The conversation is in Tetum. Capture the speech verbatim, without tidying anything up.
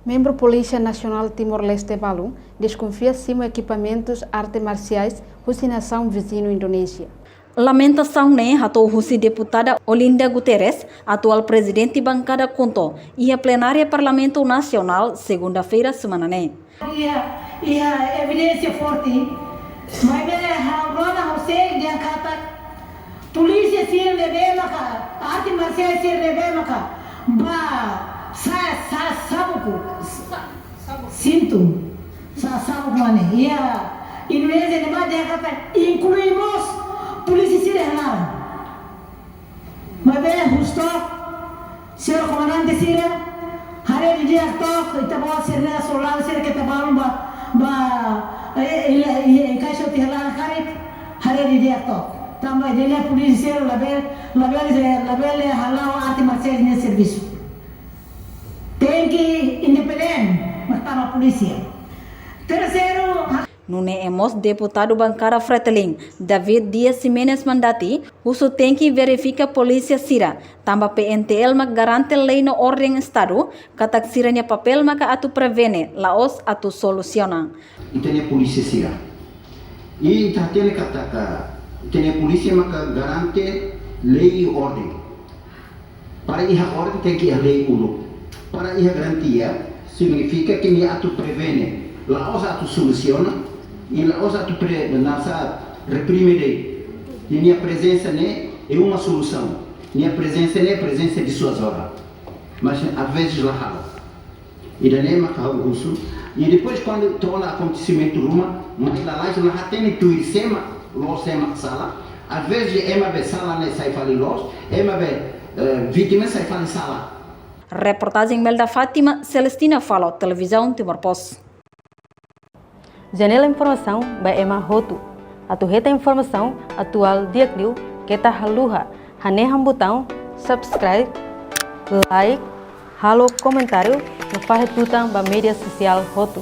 Membru Polísia Nasionál Timor-Leste balun deskonfia simu ekipamentus arte marsiais husi nasaun viziñu Indonézia. Lamentasaun ne'e hato'o husi deputada Olinda Guterres, atuál prezidente bankada KHUNTO, iha plenária Parlamentu Nasionál, segunda-feira semana ne'e. Iha, iha evidénsia forte, maibé ha'u rona ha'u sei dehan katak polísia sira ne'ebé maka, arte marsiais sira ne'ebé maka ba sa, sa, sabuku, sintu, sa, sabuku mane. Iha Indonézia ne'ebá dehan katak inklui mós polísia sira iha laran. Maibé husu took, señór komandante sira, haree didi'ak took, ita-boot sira-ne'e soldadu sira keta balun ba, ba, eh, eh, eh, enkaixa tiha laran karik, haree didi'ak took. Tanba ida-ne'e polísia sira labele, labele, labele hala'o arte marsiais nia servisu. Tenke independente, mak tama polísia. Terseiru, Nune'e mós deputadu bankada Fretilin, David Dias Ximenes Mandati, husu tenke verifika polísia sira, tanba P N T L mak garante lei no orden Estadu, katak sira-nia papél maka atu prevene, la'ós atu solusiona. Ita-nia polísia sira. I ita hatene katak ita-nia polísia maka garante lei i orden. Para iha orden tenke iha lei uluk. Para iha garantia signifika ke nia atu prevene, la'ós atu solusiona, i la'ós atu pre-, nasa reprime de'it. I nia prezensa ne'e é uma solução. Nia prezensa ne'e é prezensa de suas horas. Mas às vezes la halo. Ida-ne'e maka ha'u husu. I depois kuandu to'o ona akontesimentu ruma, mai lalais la hatene tuir sé mak loos, sé mak sala. Às vezes ema be sala ne'e sai fali loos, ema be, eh, vítima sai fali sala. Reportajen Melda Fátima, Celestina Falo, Televizaun Timor Post. Janela informasaun ba ema hotu. Atu hetan informasaun atuál di'ak liu keta haluha hanehan butaun subscribe, like, halo komentáriu no fahe tutan ba média sosiál hotu.